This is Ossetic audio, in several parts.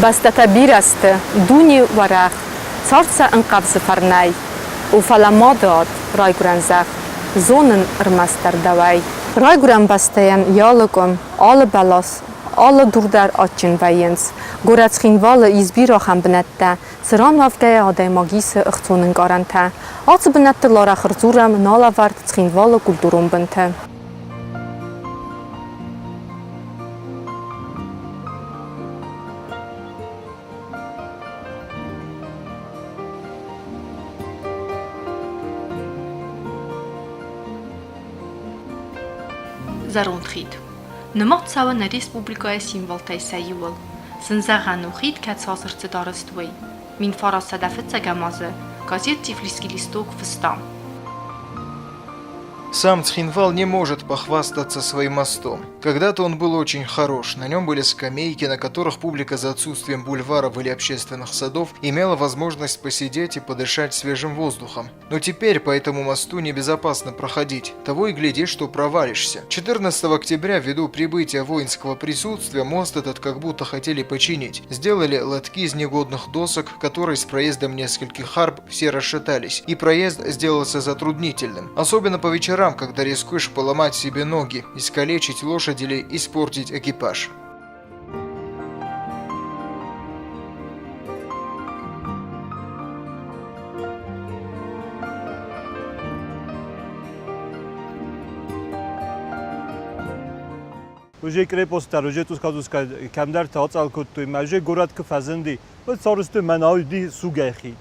Бӕстӕтӕ бирӕ сты, дуне уӕрӕх, цард сӕ ӕнхъӕвзы фӕрнӕй. О, фӕлӕ мады ад, райгуырӕн зӕхх, зонын ӕрмӕстдӕр дӕуӕй. Райгуырӕн бӕстӕйӕн йӕ алы къуым, алы бӕлас, алы дур дӕр адджын вӕййынц. Горӕт Цхинвалы ис бирӕ ахӕм бынӕттӕ, цыран уӕвгӕйӕ адӕймаг исы ӕхцон ӕнкъарӕнтӕ. Ацы бынӕттыл арӕх ӕрдзурӕм налӕвӕрд Цхинвалы культурон бынты. Зӕронд хид. Нымад цӕуы нӕ республикӕйы символтӕй сӕ иуыл. Зын зӕгъӕн у, хид кӕцы азы рцыд арӕзт, уый. 1905 азы газет «Тифлисский листок» фыста. Сам Цхинвал не может похвастаться своим мостом. Когда-то он был очень хорош, на нем были скамейки, на которых публика за отсутствием бульваров или общественных садов имела возможность посидеть и подышать свежим воздухом. Но теперь по этому мосту небезопасно проходить, того и гляди, что провалишься. 14 октября, ввиду прибытия воинского присутствия, мост этот как будто хотели починить. Сделали лотки из негодных досок, которые с проездом нескольких арб все расшатались, и проезд сделался затруднительным. Особенно по вечерам, когда рискуешь поломать себе ноги, искалечить лошадь или испортить экипаж. Уже крепостта, уже тускадуска кӕмдӕрты ацъӕл кодтой, мӕ уже горӕт куы фӕзынди, уӕд сарӕзтой мӕнӕуи ди сугӕй хид.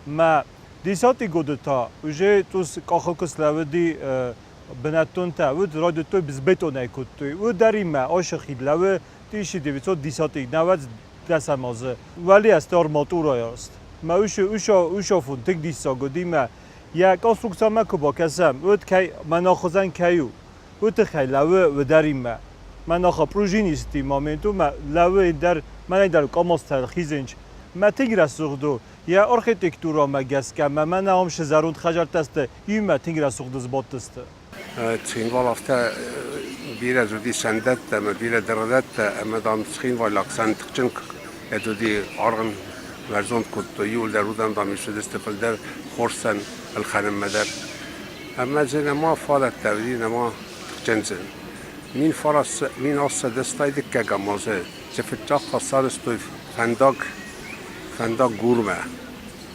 Мӕ десятый годы та уже тус къахыл куы слӕууыди бынӕттонтӕ, уӕд райдыдтой безбетонӕй кодтой. Уый дӕр имӕ ашы хид лӕууы 1910 науӕдз дӕсӕм азы. Уӕле ӕсты арматурӕйы Мӕ уышы тынг диссаг уыди мӕ йӕ конструкциямӕ куы бакӕсӕм, уӕд кӕй мӕнӕ хуызӕн кӕй у, уый тыххӕй лӕууы уыдӕримӕ. Мӕнӕ пружинисти моменту мӕ лӕууы дӕр мӕнӕй дӕр къамазтӕ хизынч. Мӕ тынг рӕсугъд у. Йӕ архитектурӕмӕ гӕсгӕ мӕ мӕнӕ ам цы зӕронд хӕдзӕрттӕ сты, иумӕ тынг рӕсугъд сбадтысты. Цхинвал афтӕ бирӕ уыди сӕндӕттӕ ӕмӕ бирӕ дыргъдӕттӕ ӕмӕ, дам, цхинвайлаг сӕн тыхджын кӕд уыди, аргъ ын бӕрзонд кодтой, иуылдӕр уыдон, дам, ссыдысты фылдӕр хорз сӕн ӕлхӕнынмӕ дӕр. Ӕмӕ дзы нӕма фадӕттӕ уыди, нӕма тыхджын дзы. 1802 дыккӕгӕм азы дзы фыццаг хатт сарӕзтой фӕндаг, фӕндаг Гурмӕ,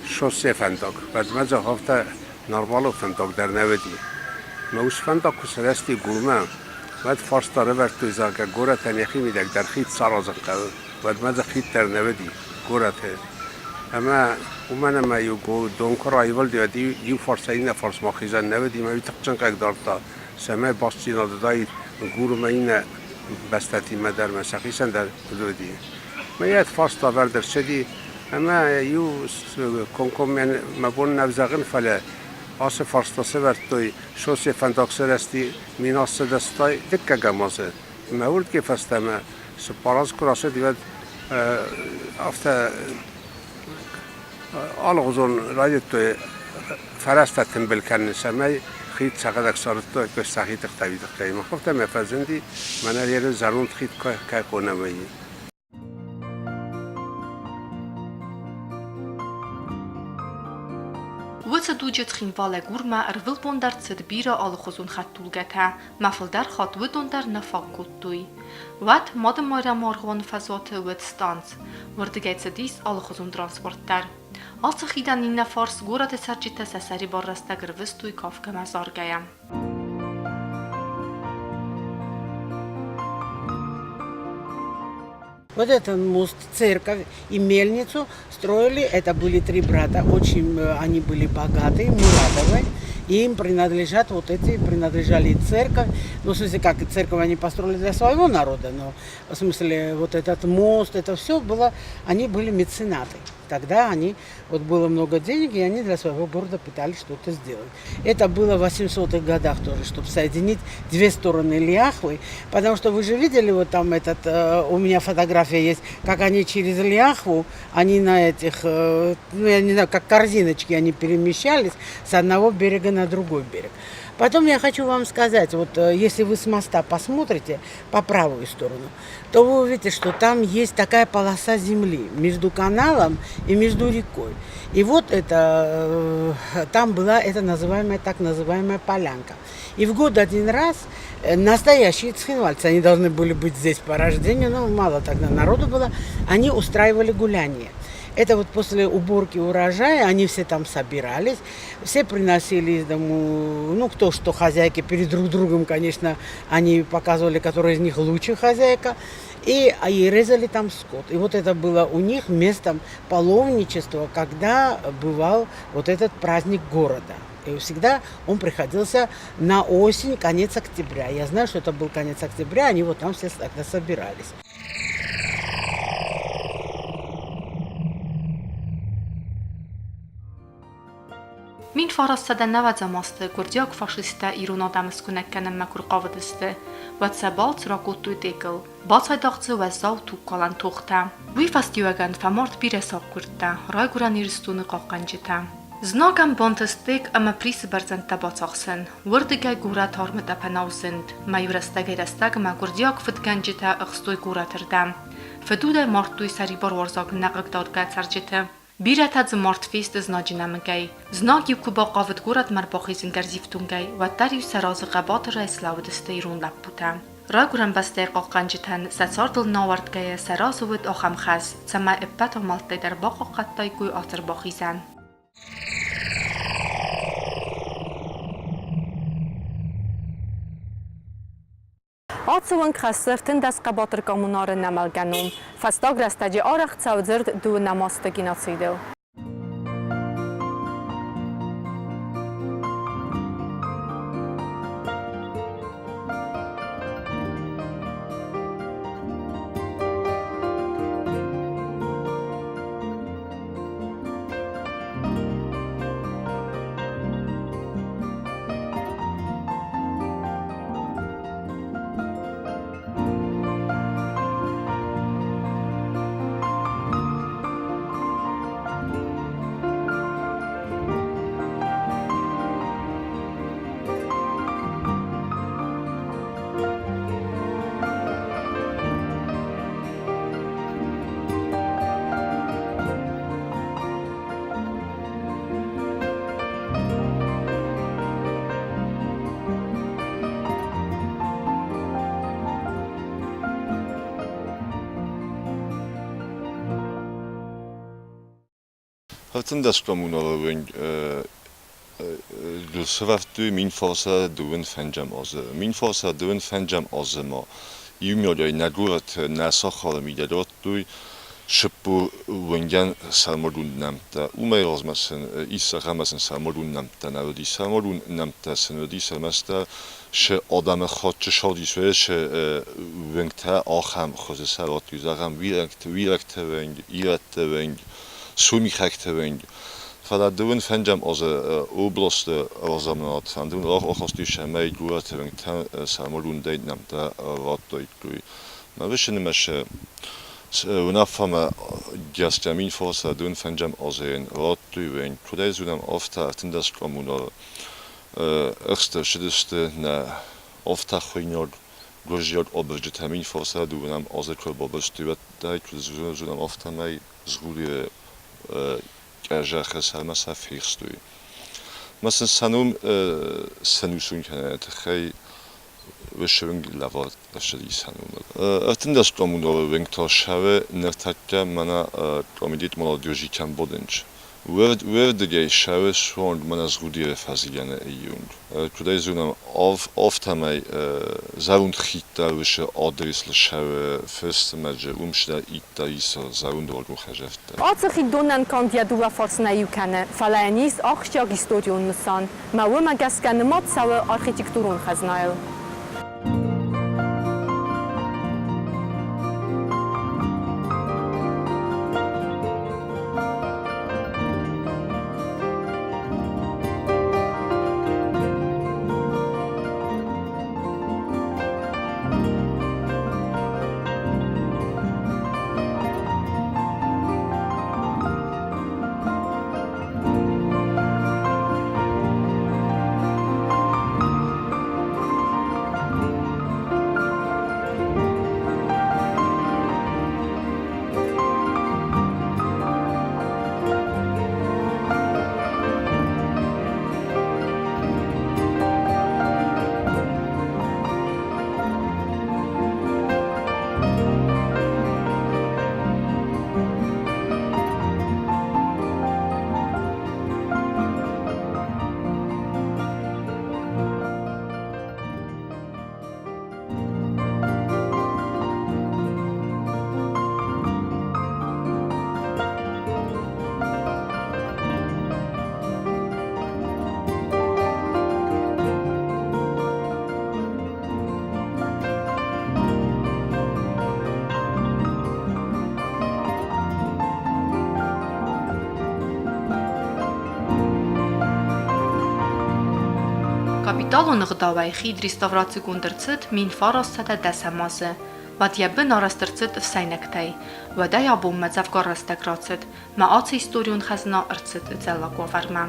шоссе фӕндаг. Уӕдмӕ дзы афтӕ нормалон фӕндаг дӕр нӕ уыди. Мӕ ус фӕндаг куы сырӕзти Гурмӕ, уӕд фарста ӕрӕвӕрдтой, зӕгъгӕ, горӕтӕн йӕхи мидӕг дӕр хид саразын хъӕуы. Уӕдмӕ дзы хид дӕр нӕ уыди горӕты. Ӕмӕ уымӕн ӕмӕ-иу дон куы раивылди, уӕд иу фарсӕй иннӕ фарсмӕ хизӕн нӕ уыди, ӕмӕ уый тыхджын хъыгдардта, цӕмӕй бастдзинад уыдаид Гурмӕ иннӕ бӕстӕтимӕ дӕр ӕмӕ сӕхицӕн дӕр куыд уыди. Мӕ йӕ фарста ӕвӕрд ӕрцыди, ӕмӕ иу комкоммӕ мӕ бон нӕу зӕгъын, фӕлӕ ацы фарста сӕвӕрдтой шоссе фӕндаг сырӕзти 1800 дыккӕгӕм азы. Ӕмӕ уырдыгӕй фӕстӕмӕ цыппар азы куы рацыди, уӕд афтӕ алыгъуызон райдыдтой фӕрӕзтӕ тымбыл кӕнын, цӕмӕй хид сӕхӕдӕг сарӕзтой сӕхи тыхтӕй тыххӕй. Мах мӕ фӕзынди, мӕнӕ еры зӕронд хид кӕй хонӕм, уый. Уыцы дуджы Цхинвалӕй Гурмӕ ӕрвылбон дӕр цыд бирӕ алыхуызон хӕдтулгӕтӕ, мӕ фылдӕр хатт уыдон дӕр нӕ фаг кодтой. Уӕд Мады Майрӕмы аргъуаны фӕзуаты уыд станц, уырдыгӕй цыдис алыхуызон транспорт дӕр. Ацы хидӕн иннӕ фарс горӕты цӕрджытӕ сӕ сӕрибар рӕстӕг ӕрвыстой кафгӕмӕ заргӕйӕ. Вот этот мост, церковь и мельницу строили, это были три брата, очень они были богатые, Мурадовы, и им принадлежат вот эти, принадлежали и церковь, ну, в смысле, как церковь они построили для своего народа, но в смысле, вот этот мост, это все было, они были меценаты. Тогда они, вот было много денег, и они для своего города пытались что-то сделать. Это было в 800-х годах тоже, чтобы соединить две стороны Лиахвы, потому что вы же видели, вот там этот, у меня фотография есть, как они через Лиахву, они на этих, ну я не знаю, как корзиночки они перемещались с одного берега на другой берег. Потом я хочу вам сказать, вот если вы с моста посмотрите по правую сторону, то вы увидите, что там есть такая полоса земли между каналом и между рекой. И вот это, там была эта называемая, так называемая полянка. И в год один раз настоящие цхинвальцы, они должны были быть здесь по рождению, но мало тогда народу было, они устраивали гуляние. Это вот после уборки урожая они все там собирались, все приносили из дому, ну кто что, хозяйки перед друг другом, конечно, они показывали, которая из них лучше хозяйка, и резали там скот. И вот это было у них местом паломничества, когда бывал вот этот праздник города. И всегда он приходился на осень, конец октября. Я знаю, что это был конец октября, они вот там все тогда собирались. 1990 азты гуырдзиаг фашисттӕ ирон адӕмы скуынӕг кӕнынмӕ куы рхъавыдысты, уӕд сӕ балц ракодтой Тъекыл. Бацайдагъ дзы уӕззау тугкалӕн тохтӕ. Уый фӕстиуӕгӕн фӕмард бирӕ сахъгуырдтӕ, райгуырӕн Ирыстоны хъахъхъӕнджытӕ. Знагӕн бантыст Тек ӕмӕ Присы бӕрзӕндтӕ бацахсын. Уырдыгӕй горӕт армытъӕпӕнау зынд. Мӕй рӕстӕгӕй-рӕстӕгмӕ гуырдзиаг фыдгӕнджытӕ ӕхстой горӕты рдӕм. Фыдудӕй мардтой сӕрибаруарзаг нӕхъыгдардгӕ цӕрджыты. Бирӕтӕ дзы мард фесты знаджы нӕмыгӕй. Знаг-иу куы бахъавыд горӕтмӕ ӕрбахизын гӕрзифтонгӕй, уӕддӕр-иу сӕ разы хъӕбатырӕй слӕууыдысты ирон лӕппутӕ. Райгуырӕн бӕстӕйы хъахъхъӕнджытӕн сӕ цардыл нӕ ауӕрдгӕйӕ сӕ разы уыд ахӕм хӕс, цӕмӕй ӕппӕт амӕлттӕй дӕр бахъахъхъӕдтаиккой ацы ӕрбахизӕн. Ацы уынг хӕссы 13 хъӕбатыр коммунары нӕмӕлгӕ ном. Фӕстаг рӕстӕджы арӕх цӕуы дзырд дыууынӕм азты геноцидыл. 13 коммуналон сӕвӕрдтой 1925 азы. 1925 азы ма иумиагӕй нӕ горӕты, нӕ сахары мидӕг радтой сыппор уынгӕн сӕрмагонд нӕмттӕ. Уымӕй размӕ сын ис ӕмӕ сын сӕрмагонд нӕмттӕ нӕ уыди. Сӕрмагонд нӕмттӕ сын уыдис ӕрмӕстдӕр сы адӕмы хатт садисой сы уынгтӕ ахӕм хуызы сӕ радтой, зӕгъӕм, уирӕгты уынг, ирӕтты уынг, сомихӕгты уынг. Фӕлӕ дыууын фӕндзӕм азы областы разамынад фӕндон рахастой, цӕмӕй горӕты уынгтӕ сӕрмагондӕй нӕмттӕ радтаиккой. Мӕ нымӕцы уынаффӕмӕ гӕсгӕ 1900 дыууын фӕндзӕм азы радтой уынг. Куыдӕй зонӕм, афтӕ 13 коммуналы ӕхст ӕрцыдысты нӕ афтӕ хуыйнӕг гуырдзиаг абырджытӕ 1900 дыууынӕм азы куы ӕрбабырстой, уӕддӕр куыд зонӕм, афтӕмӕй Згъуды къӕзӕхы сӕрмӕ сӕ фехстой. Ӕмӕ сын сӕ ном сӕнусон кӕныны тыххӕй уыцы уынг лӕвӕрд ӕрцыди сӕ номыл. 13 коммуналон уынг та ссары ныртӕккӕ мӕнӕ комитет молодежи кӕм бадынц, Уырдыгӕй ссары суанг мӕнӕ Згъудеры фӕзилӕны иунг. Куыдӕй зонӕм, афтӕмӕй зӕронд хидтӕ уыцы адресыл ссары фӕстӕмӕджы, уым сдӕр иттӕ ис зӕронд рагон хӕдзӕрттӕ. Ацы хид донӕн канд йӕ дыууӕ фарс нӕ иу кӕны, фӕлӕ йын ис ахсджиаг историон нысан, мӕ уымӕ гӕсгӕ нымад цӕуы архитектурон хӕзнайыл. Капиталон ӕгъдауӕй хид реставрацигонд ӕрцыд 1910 азы. Уӕд йӕ бын арӕзт ӕрцыд ӕфсӕйнӕгтӕй. Уӕдӕй абонмӕ дзӕвгар рӕстӕг рацыд, мӕ ацы историон хӕзна ӕрцыд ӕдзӕллаг уавӕрмӕ.